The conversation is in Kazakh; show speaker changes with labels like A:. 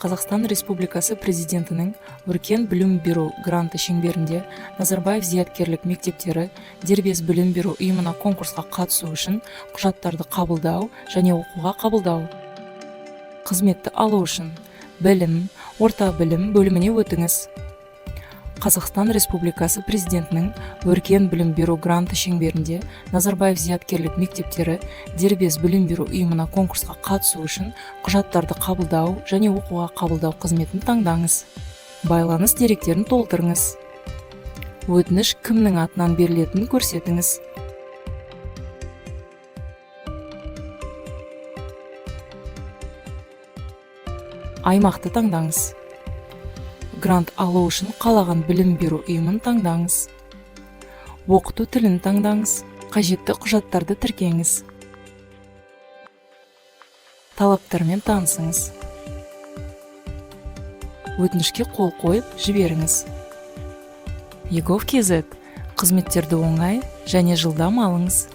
A: Қазақстан Республикасы Президентінің Өркен білім беру гранты шеңберінде Назарбаев зияткерлік мектептері дербес білім беру ұйымына конкурсқа қатысу үшін құжаттарды қабылдау және оқуға қабылдау қызметті алу үшін Білім, орта білім бөліміне өтіңіз. Қазақстан Республикасы Президентінің Өркен білім беру гранты шеңберінде Назарбаев зияткерлік мектептері дербес білім беру ұйымына конкурсқа қатысу үшін құжаттарды қабылдау және оқуға қабылдау қызметін таңдаңыз. Байланыс деректерін толтырыңыз. Өтініш кімнің атынан берілетінін көрсетіңіз. Аймақты таңдаңыз. Грант алу үшін қалаған білім беру ұйымын таңдаңыз. Оқыту тілін таңдаңыз. Қажетті құжаттарды тіркеңіз. Талаптармен танысыңыз. Өтінішке қол қойып, жіберіңіз. eGov kz: қызметтерді оңай және жылдам алыңыз.